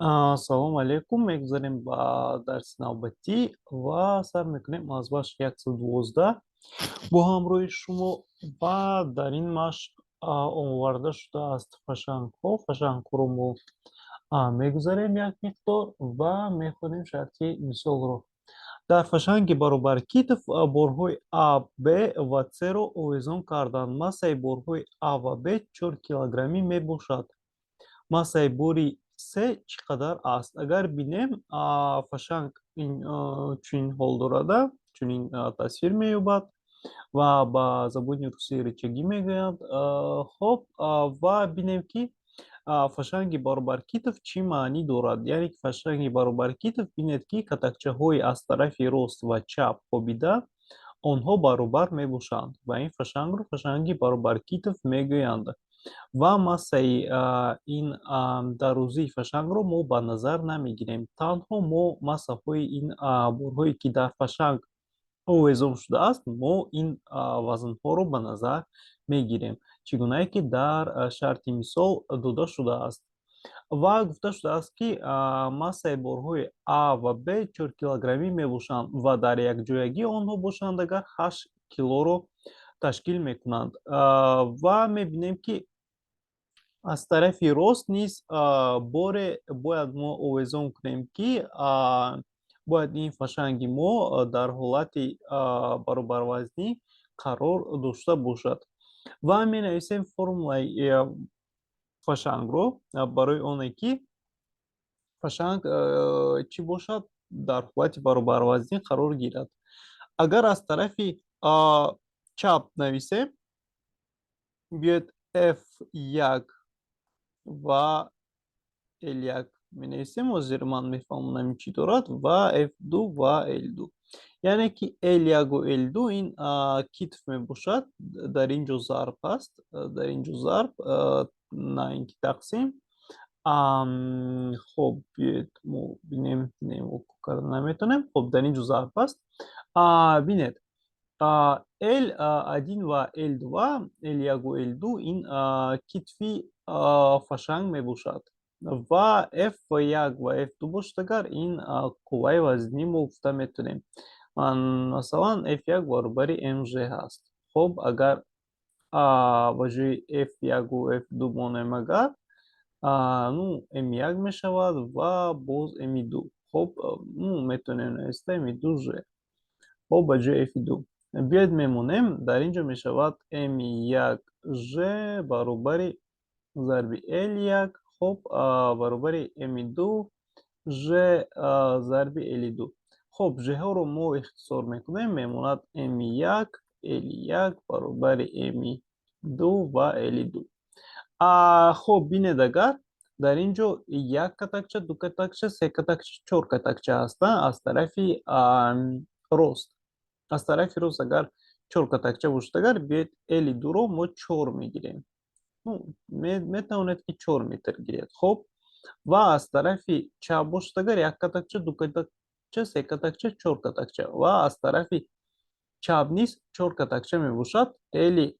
Салому алейкум. Мегузарем ба дарси навбатӣ ва сар мекунем аз машқи 112 бо ҳамроҳи шумо. Ва дар ин машқ оварда шудааст фашангҳо. Фашангҳоро мо мегузарем як миқдор ва мехонем шарти мисолро. Дар фашанги баробаркитф борҳои А, Б ва С-ро овезон карданд. Массаи борҳои А ва Б 4 килограммӣ мебошад. Массаи бори С чӣ қадар аст? Агар бинем, фашанг чунин ҳол дорада, чунин тасвир меёбад ва ба забони русӣ рычаги мегӯянд. Хоб, ва бинем, ки фашанги баробаркитф чӣ маънӣ дорад. Яъне ки фашанги баробаркитф, бинед, ки катакчаҳои аз тарафи рост ва чап хобида, онҳо баробар мебошанд ва ин фашангро фашанги баробаркитф мегӯянд. Ва массаи ин дарозии фашангро мо ба назар намегирем, танҳо мо массаҳои ин борҳое, ки дар фашанг овезон шудааст, мо ин вазнҳоро ба назар мегирем, чӣ гунае ки дар шарти мисол дода шудааст. Ва гуфта шудааст, ки массаи борҳои А ва Б 4 килограммӣ мебошанд ва дар якҷоягӣ онҳо бошанд агар 8 килоро ташкил мекунанд. Ва мебинем, ки аз тарафи рост низ боре бояд мо овезон кунем, ки бояд ин фашанги мо дар ҳолати баробарвазнӣ қарор дошта бошад. Ва менависем формулаи фашангро барои оне ки фашанг чӣ бошад, дар ҳолати баробарвазнӣ қарор гирад. Агар аз тарафи чап нависем, биёед, F1 ва L1 менависем, ҳозир ман мефаҳмонам, чӣ дорад, ва F2 ва L2. Яъне ки L1 L2 ин китф мебошад. Дар ин ҷо зарб аст, дар ин ҷо зарб, на ин ки тақсим. Хоб, биёед, мо бинем. Не, карда наметавонем. Хоб, дар ин ҷо зарб аст. Бинед, L1 ва L2, L1 L2 ин китфи фашанг мебошад ва F1 ва F2 бошад агар, ин қувваи вазнӣ мо гуфта метавонем. Масалан, F1 баробари mg ҳаст. Хоб, агар ба ҷои F1 F2 монем агар, ну, M1 мешавад ва боз M2. Хоб, ну, метавонем нависта M2 G. Хоб, ба ҷои F2 биёед мемонем. Дар ин ҷо мешавад M1 G баробари зарби L1, хоб, баробари M2 G зарби L2. Хоб, G-ҳоро мо ихтисор мекунем, мемонад M1 L1 баробари M2 ва L2. Хоб, бинед, агар дар ин ҷо як катакча, ду катакча, се катакча, чор катакча ҳастанд аз тарафи рост. Аз тарафи рост агар чор катакча бошад агар, биёед, L2-ро мо чор мегирем. Метавонед, ки 4 метр гиред. Хоб, ва аз тарафи чап бошад агар, як катакча, ду катакча, се катакча, чор катакча ва аз тарафи чап низ чор катакча мебошад. L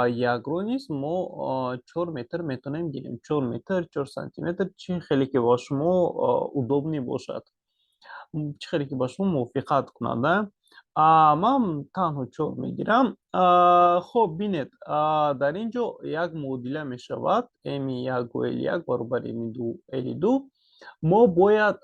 якро низ мо 4 метр метавонем гирем, 4 метр, 4 сантиметр, чӣ хеле ки ба шумо удобный бошад, чӣ хеле ки ба шумо мувофиқат кунад. Ман танҳо чор мегирам. Хоб, бинед, дар ин ҷо як муодила мешавад: М1 Л1 баробари М2 Л2. Мо бояд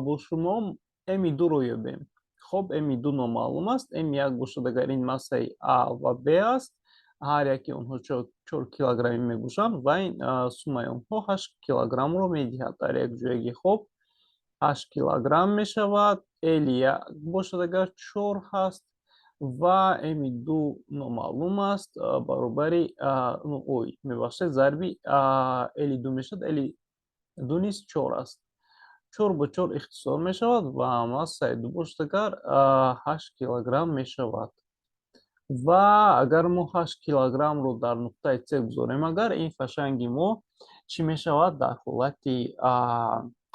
бо шумо М2-ро ёбем. Хоб, М2 номаълум аст. М1 бошад агар, ин массаи А ва Б аст, ҳар яки онҳо 4 килограммӣ мебошанд ва ин суммаи онҳо 8 килограммро медиҳад дар як ҷоягӣ. Хоб, 8 килограмм мешавад. Л1 бошад агар, чор ҳаст ва М2 номаълум аст, баробари, ой, мебахшед, зарби Л2 мешавад. Л2 низ чор аст. Чор бо чор ихтисор мешавад ва массаи ду бошад агар, 8 килограмм мешавад. Ва агар мо 8 килограммро дар нуқтаи С гузорем агар, ин фашанги мо чӣ мешавад? Дар ҳолати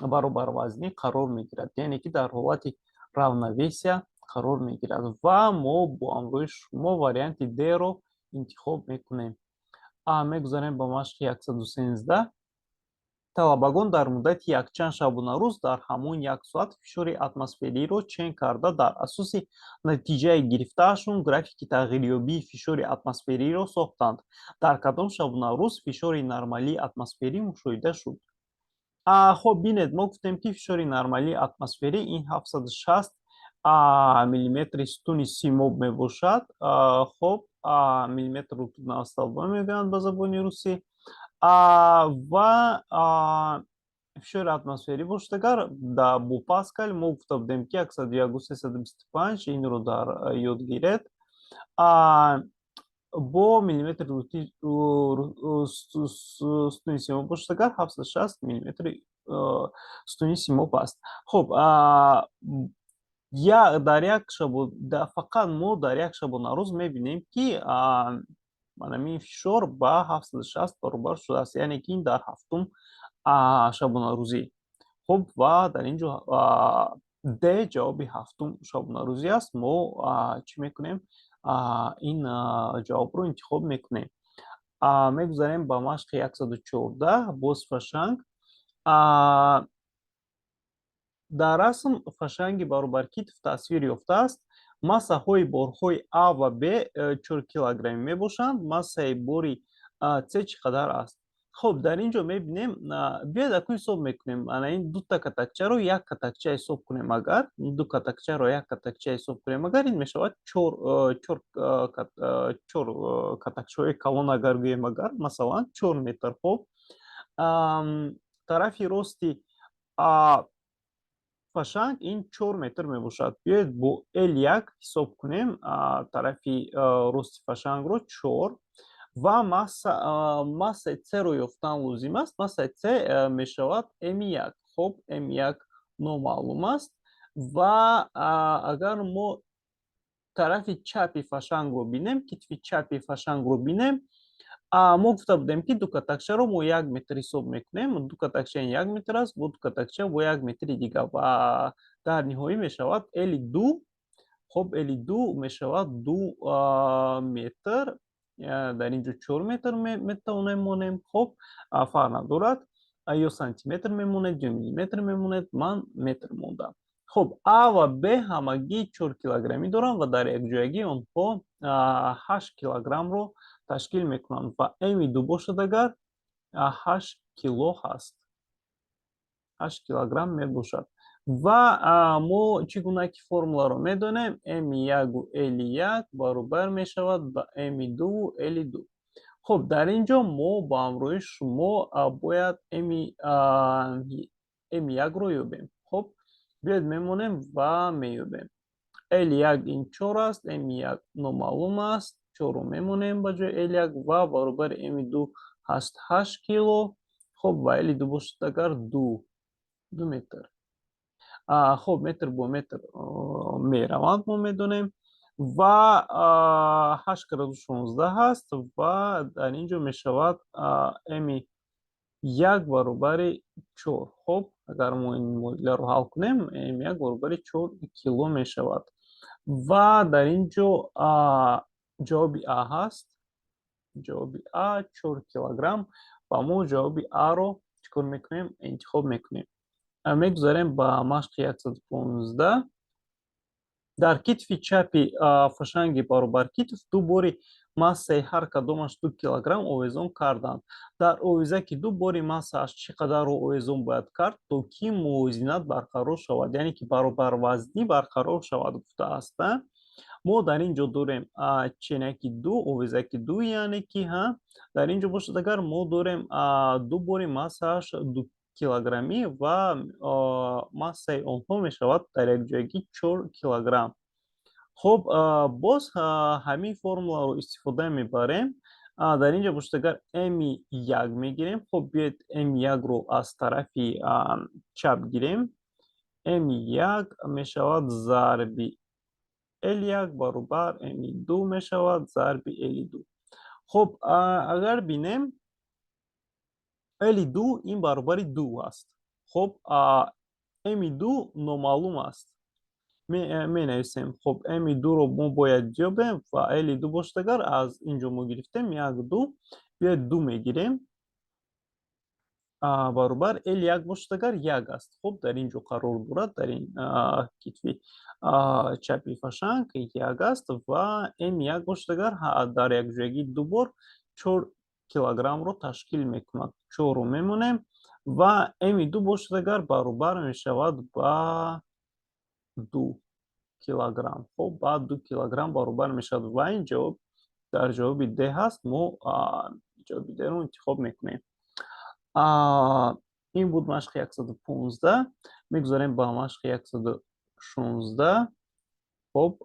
баробарвазнӣ қарор мегирад, яъне ки дар ҳолати равновесия қарор мегирад. Ва мо бо ҳамроҳи шумо варианти Д-ро интихоб мекунем. Мегузарем ба машқи 113. Талабагон дар муддати якчанд шабонарӯз дар ҳамон як соат фишори атмосфериро чен карда, дар асоси натиҷаи гирифтаашон графики тағйирёбии фишори атмосфериро сохтанд. Дар кадом шабонарӯз фишори нормалии атмосферӣ мушоҳида шуд? Хоб, бинед, мо гуфтем, ки фишори нормалии атмосферӣ ин 760 миллиметри сутуни симоб мебошад. Хоб, миллиметр ртутного столба мегӯянд ба забони русӣ. Ва фишори атмосферӣ бошад агар бо Паскал, мо гуфта будем, ки 101,325, инро дар ёд гиред. Бо миллиметри сутуни симоб бошад агар, 760 миллиметри сутуни симоб аст. Хуб, дар як шабо фақат мо дар як шабонарӯз мебинем, ки манамин фишор ба 760 баробар шудааст, яъне ки ин дар ҳафтум шабонарӯзӣ. Хуб, ва дар ин ҷо д ҷавоби ҳафтум шабонарӯзӣ аст. Мо чӣ мекунем? Ин ҷавобро интихоб мекунем. Мегузарем ба машқи 114. Боз фашанг. Дар расм фашанги баробаркитф тасвир ёфтааст. Массаҳои борҳои А ва Б 4 килограммӣ мебошанд. Массаи бори С чӣ қадар аст? Хуб, дар ин ҷо мебинем, биёед, акун ҳисоб мекунем. Ана ин дута катакчаро як катакча ҳисоб кунем агар, ду катакчаро як катакча ҳисоб кунем агар, ин мешавад чор катакчаҳои калон агар гӯем агар, масалан, 4 метр. Хуб, тарафи рости фашанг ин 4 метр мебошад. Биёед, бо L1 ҳисоб кунем тарафи рости фашангро, чор, ва массаи С-ро ёфтан лозим аст. Массаи С мешавад М1. Хуб, М1 номаълум аст. Ва агар мо тарафи чапи фашангро бинем, китфи чапи фашангро бинем, мо гуфта будем, ки ду катакчаро мо 1 метр ҳисоб мекунем. Ду катакча ин 1 метр аст, бо ду катакча бо 1 метри дига ва дар ниҳоӣ мешавад L2. Хуб, L2 мешавад 2 метр. Дар ин ҷо 4 метр метавонем монем. Хуб, фарқ надорад, ё сантиметр мемонед, ё миллиметр мемонед, ман метр мондам. Хуб, А ва Б ҳамагӣ 4 килограммӣ доранд ва дар якҷоягӣ онҳо 8 килограммро ташкил мекунанд ва М2 бошад агар, 8 кило ҳаст, 8 килограмм мебошад. Ва мо чӣ гуна ки формуларо медонем, М1-у Л1 баробар мешавад ба М2-у Л2. Хуб, дар ин ҷо мо ба ҳамроҳи шумо бояд М1-ро ёбем. Хуб, биёед, мемонем ва меёбем. Л1 ин чор аст, М1 номаълум аст, чорро мемонем ба ҷои Л1 ва баробари М2 ҳаст 8 кило. Хуб, ва Л2 бошад агар, 2 метр. Хуб, метр бо метр мераванд, мо медонем, ва ҳашт кара ду 16 ҳаст ва дар ин ҷо мешавад М1 баробари чор. Хуб, агар мо ин муодиларо ҳал кунем, М1 баробари 4 кило мешавад ва дар ин ҷо ҷавоби А ҳаст. Ҷавоби А 4 килограмм ва мо ҷавоби Аро чӣ кор мекунем? Интихоб мекунем. Мегузарем ба машқи 115. Дар китфи чапи фашанги баробаркитф ду бори массаи ҳар кадомаш 2 килограмм овезон карданд. Дар овезаки ду бори массааш чӣ қадарро овезон бояд кард, то ки мувозинат барқарор шавад, яъне ки баробарвазнӣ барқарор шавад, гуфтааст. Мо дар ин ҷо дорем ченаки ду, овезаки ду, яъне ки ҳа, дар ин ҷо бошад агар, мо дорем ду бори массааш 2 килограммӣ ва массаи онҳо мешавад дар якҷоягӣ 4 килограмм. Хуб, боз ҳамин формуларо истифода мебарем. Дар ин ҷо бошад агар, М1 мегирем. Хуб, биёед, М1-ро аз тарафи чап гирем. М1 мешавад зарби Л1 баробар М2 мешавад зарби Л2. Хуб, агар бинем, Л2 ин баробари ду аст. Хуб, М2 номаълум аст, менависем. Хуб, М2-ро мо бояд ёбем ва Л2 бошад агар, аз ин ҷо мо гирифтем як, ду. Биёед, ду мегирем. Баробар L1 бошад агар, як аст. Хуб, дар ин ҷо қарор дорад, дар ин китфи чапи фашанг як аст ва М1 бошад агар, дар якҷоягӣ ду бор 4 килограммро ташкил мекунад. Чорро мемонем ва М2 бошад агар, баробар мешавад ба 2 килограмм. Хуб, ба 2 килограмм баробар мешавад ва ин ҷавоб дар ҷавоби Д ҳаст. Мо ҷавоби Д-ро интихоб мекунем. Ин буд машқи 115. Мегузарем ба машқи 116. Хуб,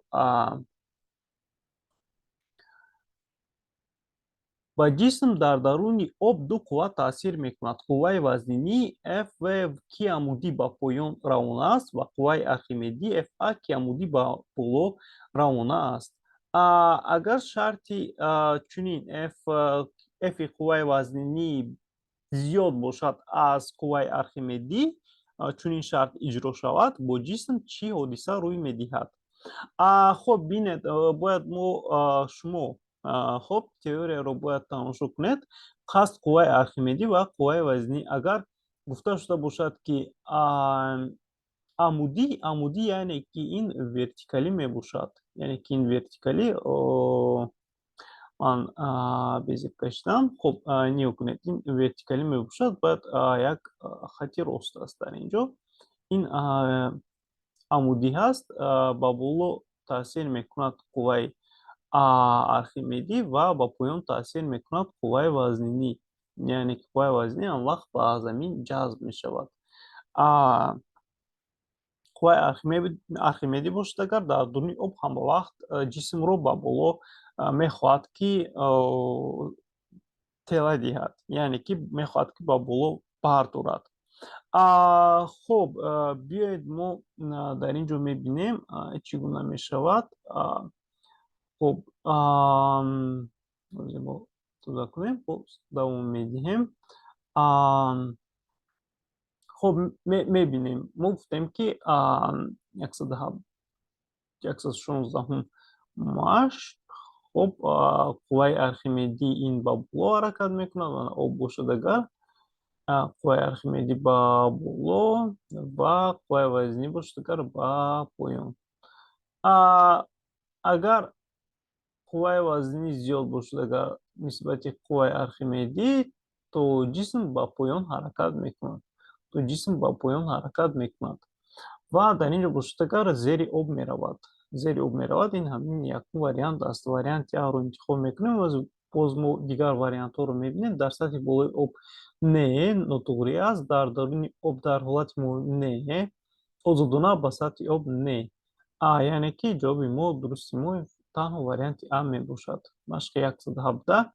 ба ҷисм дар даруни об ду қувва таъсир мекунад: қувваи вазнинӣ Фв, ки амудӣ ба поён равона аст, ва қувваи Архимедӣ Фа, ки амудӣ ба боло равона аст. Агар шарти чунин Фи қувваи вазнинӣ зиёд бошад аз қувваи Архимедӣ, чунин шарт иҷро шавад, бо ҷисм чӣ ҳодиса рӯй медиҳад? Хуб, бинед, бояд мо шумо, хуб, теорияро бояд тамошо кунед. Қасд қувваи Архимедӣ ва қувваи вазнӣ. Агар гуфта шуда бошад, ки амудӣ, амудӣ яъне ки ин вертикалӣ мебошад, яъне ки ин вертикалӣ, ман безеб кашидам. Хуб, нигоҳ кунед, ин вертикалӣ мебошад, бояд як хати рост аст дар ин ҷо. Ин амудӣ ҳаст, ба боло таъсир мекунад қувваи Архимедӣ ва ба поён таъсир мекунад қувваи вазнинӣ, яъне ки қувваи вазнинӣ он вақт ба замин ҷазб мешавад. Қувваи Архимедӣ бошад агар, дар дуруни об ҳамавақт ҷисмро ба боло мехоҳад ки тела диҳад, яъне ки мехоҳад ки ба боло бардорад. Хуб, биёед, мо дар ин ҷо мебинем, чӣ гуна мешавад. Хуб, мо тоза кунем, давом медиҳем. Хуб, мебинем, мо гуфтем, ки 116-ум машқ. Хуб, қувваи Архимедӣ ин ба боло ҳаракат мекунад ва об бошад агар, қувваи Архимедӣ ба боло ва қувваи вазнӣ бошад агар, ба поён. Агар қувваи вазнӣ зиёд бошад агар нисбати қувваи Архимедӣ, то ҷисм ба поён ҳаракат мекунад, то ҷисм ба поён ҳаракат мекунад ва дар ин ҷо бошад агар, зери об меравад, зери об меравад. Ин ҳамин якум вариант аст. Варианти Аро интихоб мекунем. Боз мо дигар вариантҳоро мебинем. Дар сатҳи болои об не, нотуғрӣ аст. Дар даруни об дар ҳолати не, озодона ба сатҳи об не. Яъне ки ҷавоби мо, дурусти мо танҳо варианти А мебошад. Машқи 117.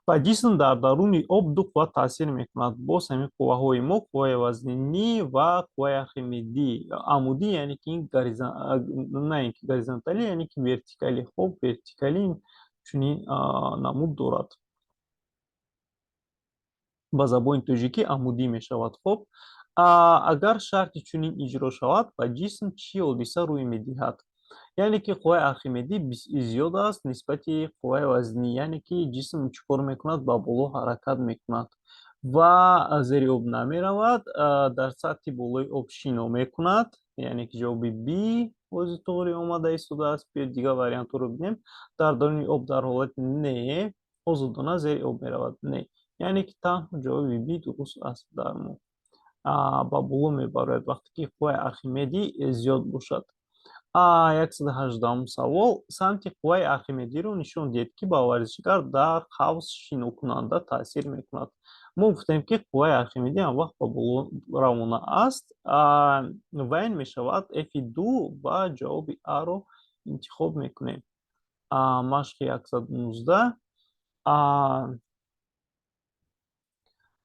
Ба ҷисм дар даруни об ду қувва таъсир мекунад. Боз ҳамин қувваҳои мо: қувваи вазнинӣ ва қувваи Архимедӣ. Амудӣ, яъне ки ин на ин ки горизонталӣ, яъне ки вертикалӣ. Хуб, вертикалӣ чунин намуд дорад, ба забони тоҷикӣ амудӣ мешавад. Хуб, агар шарти чунин иҷро шавад, ба ҷисм чӣ ҳодиса рӯй медиҳад? Яъне ки қувваи Архимедӣ зиёд аст нисбати қувваи вазнӣ, яъне ки ҷисм чӣ кор мекунад? Ба боло ҳаракат мекунад ва зери об намеравад, дар сатҳи болои об шино мекунад, яъне ки ҷавоби Б бози туғри омада истодааст. Биёед, дигар вариантҳоро бинем. Дар даруни об дар ҳолати не, озодона зери об меравад не, яъне ки танҳо ҷавоби Б дуруст аст. Дар мо ба боло мебарояд, вақте ки қувваи Архимедӣ зиёд бошад. 118-ум савол. Самти қувваи Архимедиро нишон диҳед, ки ба варзишгар дар қавс шинокунанда таъсир мекунад. Мо гуфтем, ки қувваи Архимедӣ ҳамвақт ба боло равона аст ва ин мешавад Ф2 ва ҷавоби Аро интихоб мекунем. Машқи 119.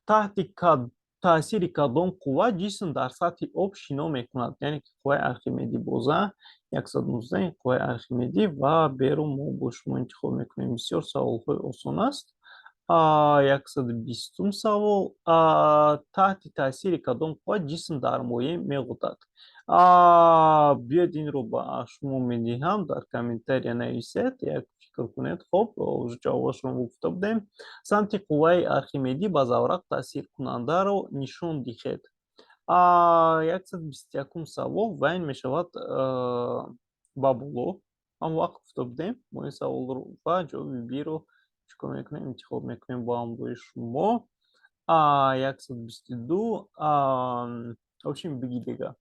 Таҳти таъсири кадом қувва ҷисм дар сатҳи об шино мекунад? Яъне ки қувваи Архимедӣ боза, 119, қувваи Архимедӣ ва Б-ро мо бо шумо интихоб мекунем. Бисёр саволҳои осон аст. 120-ум савол. Таҳти таъсири кадом қувва ҷисм дар моеъ меғӯтад? Биёед, инро ба шумо медиҳам, дар комментария нависед, як фикр. Фикр кунед. Хоб, ҷавобашро мо гуфта будем. Самти қувваи Архимедӣ ба заврақ таъсиркунандаро нишон диҳед. 121-ум савол ва ин мешавад ба боло. Ҳам вақт гуфта будем мо ин саволро ва ҷавоби Б-ро чӣ кор мекунем? Интихоб мекунем бо ҳамроҳи шумо. 122, в общем, биги дига.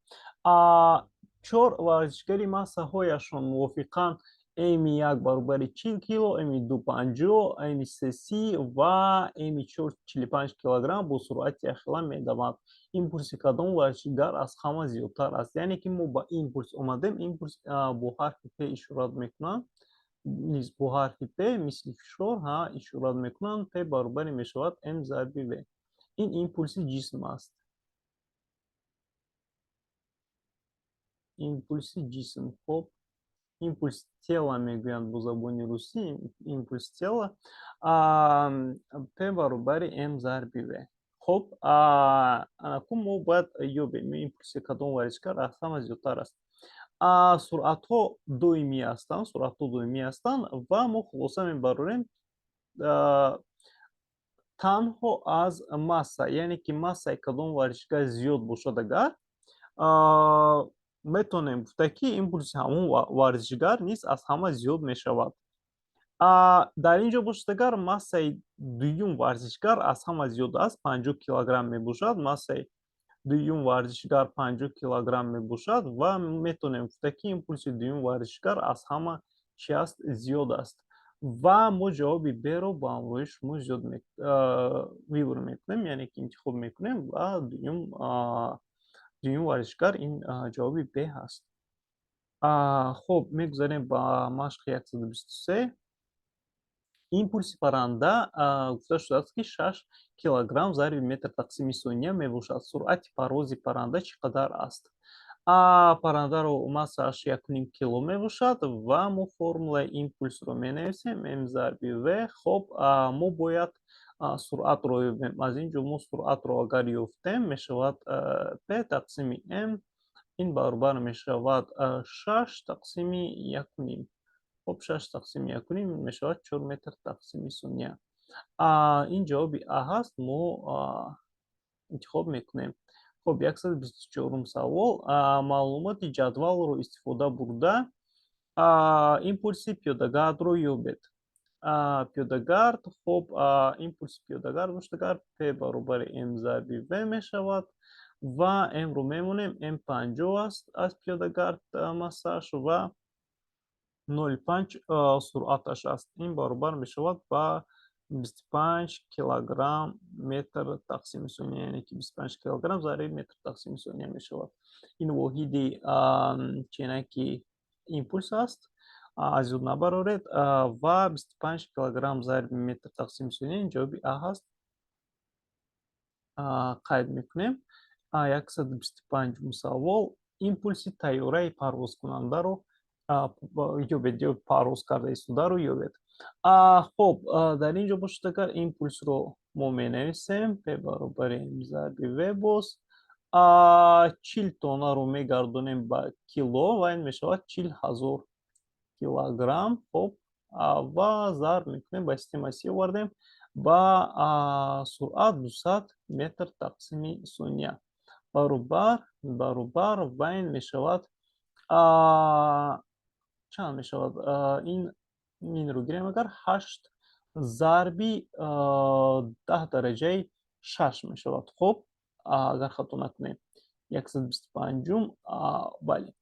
Чор варзишгари массаҳояшон мувофиқан М1 баробари 40 кило, М2 50, М3 30 ва М4 45 килограмм бо суръати якхела медаванд. Импульси кадом варзишгар аз ҳама зиёдтар аст? Яъне ки мо ба импульс омадем, импульс бо ҳарфи П ишорат мекунанд, низ бо ҳарфи П, мисли фишор, ҳа, ишорат мекунанд. П баробари мешавад М зарби В. Ин импульси ҷисм аст. Импульси ҷисм. Хоб, импульс тела мегӯянд бо забони русӣ, импульс тела. П баробари М зарби В. Хоб, анакун мо бояд ёбем импульси кадом варзишгар аз ҳама зиёдтар аст. Суръатҳо доимӣ ҳастанд, суръатҳо доимӣ ҳастанд ва мо хулоса мебарорем танҳо аз масса, яъне ки массаи кадом варзишгар зиёд бошад, агар метавонем гуфта, ки импульси ҳамон варзишгар низ аз ҳама зиёд мешавад. Дар ин ҷо бошад, агар массаи дуюм варзишгар аз ҳама зиёд аст, 50 килограмм мебошад, массаи дуюм варзишгар 50 килограмм мебошад ва метавонем гуфта, ки импульси дуюм варзишгар аз ҳама чи аст? Зиёд аст. Ва мо ҷавоби Б-ро бо ҳамроҳи шумо зиёд выбор мекунем, яъне ки интихоб мекунем ва дуюм варзишгар ин ҷавоби Б ҳаст. Хоб, мегузарем ба машқи 123. Импульси парранда гуфта шудааст, ки 6 килограмм зарби метр тақсими сония мебошад. Суръати парвози парранда чӣ қадар аст? Паррандаро массааш 1,5 кило мебошад ва мо формулаи импульсро менависем: М зарби В. Хоб, мо бояд суръатро ёбем. Аз ин ҷо мо суръатро агар ёфтем, мешавад П тақсими М, ин баробар мешавад 6 тақсими 1,5. Хоб, 6 тақсими 1,5 мешавад 4 метр тақсими сония. Ин ҷавоби А ҳаст, мо интихоб мекунем. Хоб, 124-ум савол. Маълумоти ҷадвалро истифода бурда импульси пиёдагардро ёбед. Пиёдагард, хоб, импульси пиёдагард бошад, агар П баробари М зарби В мешавад ва М-ро мемонем, М 50 аст аз пиёдагард массааш ва 0,5 суръаташ аст. Ин баробар мешавад ба 25 килограмм метр тақсими сония, яъне ки 25 килограмм зарби метр тақсими сония мешавад. Ин воҳиди ченаки импульс аст, аз ёд набароред, ва 25 килограмм зарби метр тақсими сония ин ҷавоби А ҳаст. Қайд мекунем. 125-ум савол. Импульси тайёраи парвозкунандаро ёбед ё парвоз карда истодаро ёбед. Хоб, дар ин ҷо бошад, агар импульсро мо менависем, П баробари М зарби В боз 40 тоннаро мегардонем ба кило ва ин мешавад 40 000 килограмм. Хоб, ва зарб мекунем, ба системаи СИ овардем, ба суръат 200 метр тақсими сония баробар ва ин мешавад чанд мешавад? Ин инро гирем, агар 8 зарби 10 дараҷаи 6 мешавад. Хоб, агар хато накунем, 125-ум, бале,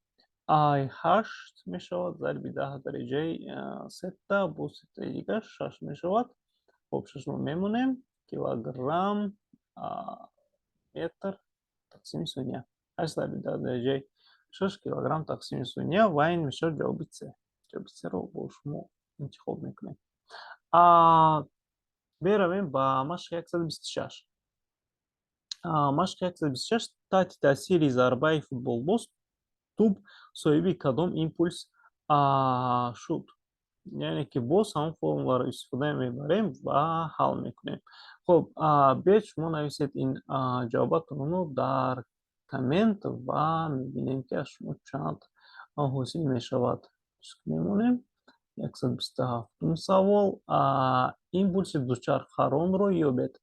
ай 8 мешавад зарби 10 дараҷаи сета бо сетаи дигар 6 мешавад. Хоб, шашро мемонем, килограмм метр тақсими сония, 8 зарби 10 дараҷаи 6 килограмм тақсими сония ва ин мешавад ҷавоби С. Ҷавоби С-ро бо шумо интихоб мекунем. Меравем ба машқи 126. Машқи 126: таҳти таъсири зарбаи футболбоз тӯб соҳиби кадом импульс шуд? Яъне ки боз ҳамон формуларо истифода мебарем ва ҳал мекунем. Хоб, биёед, шумо нависед ин ҷавобатонро дар коммент ва мебинем, ки аз шумо чанд ҳосил мешавад. Мемонем. 127-ум савол: импульси дучархаронро ёбед,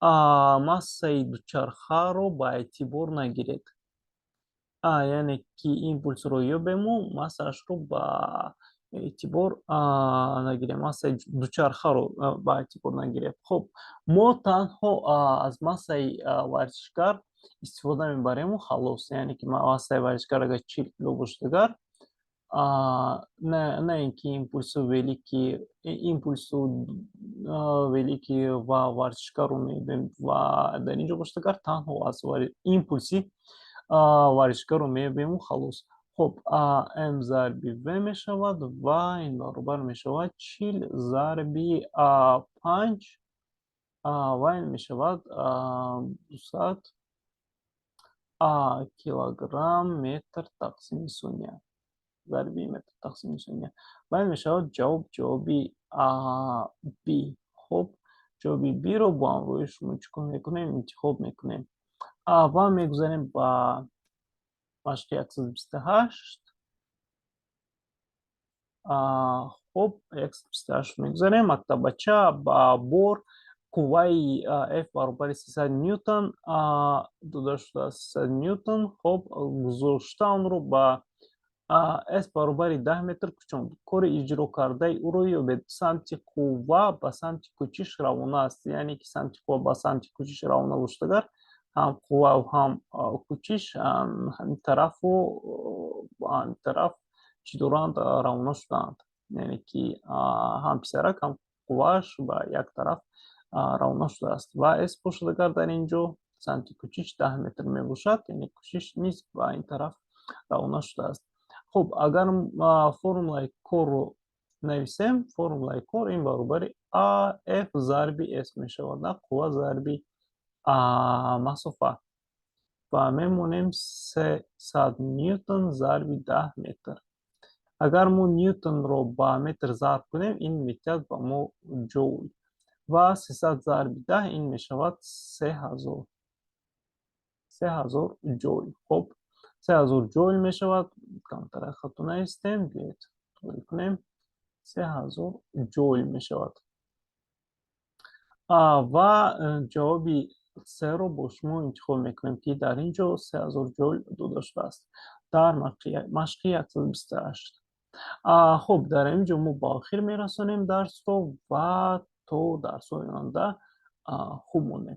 массаи дучархаро ба эътибор нагиред. Яъне ки импулсро ёбему массаашро ба эътибор нагирем, массаи дучархаро ба эътибор нагирем. Хуб, мо танҳо аз массаи варзишгар истифода мебарему халос. Яъне ки массаи варзишгар агар 40 кило бошад, агар на ин ки импульсу велики, импульсу велики ва варзишгарро меёбем ва дар ин ҷо бошад, агар танҳо аз импульси варзишгарро меёбему халос. Хуб, м зарби в мешавад ва ин баробар мешавад 40 зарби 5 ва ин мешавад 200 килограмм метр тақсими сония, зарби метр тақсими сония, ва ин мешавад ҷавоб, ҷавоби б. Хуб, ҷавоби б-ро бо ҳамроҳи шумо чӣ кор мекунем? Интихоб мекунем ва мегузарем ба машқи 128. Хуб, 128 мегузарем. Мактаббача ба бор қувваи F баробари 300 ньютон дода шудааст, 300 ньютон. Хуб, гузошта онро ба S баробари 10 метр кӯчонд. Кори иҷрокардаи ӯро ёбед. Самти қувва ба самти кӯчиш равона аст, яъне ки самти қувва ба самти кӯчиш равона бошад, агар ҳам қувва ҳам кӯчиш ҳамин тарафу ҳамин тараф чӣ доранд? Равона шудаанд. Яъне ки ҳам писарак, ҳам қуввааш ба як тараф равона шудааст. Ва S бошад, агар дар ин ҷо самти кӯчиш 10 метр мебошад, яъне кӯчиш низ ба ин тараф равона шудааст. Хуб, агар формулаи корро нависем, формулаи кор ин баробари а f зарби s мешавад, на қувва зарби масофа, ва мемонем 300 ньютон зарби 10 метр. Агар мо ньютонро ба метр зарб кунем, ин метиҳад ба мо ҷоул, ва 300 зарби 10 ин мешавад 3000, 3000 ҷоул. Хуб, 3000 ҷоул мешавад. Камтара хато наистем, биёед тӯғри кунем. 3000 ҷоул мешавад ва ҷавоби серо бо шумо интихоб мекунем, ки дар ин ҷо 3000 ҷоул дода шудааст дар машқи 128. Хуб, дар ин ҷо мо ба охир мерасонем дарсро ва то дарсҳои оянда хуб монед.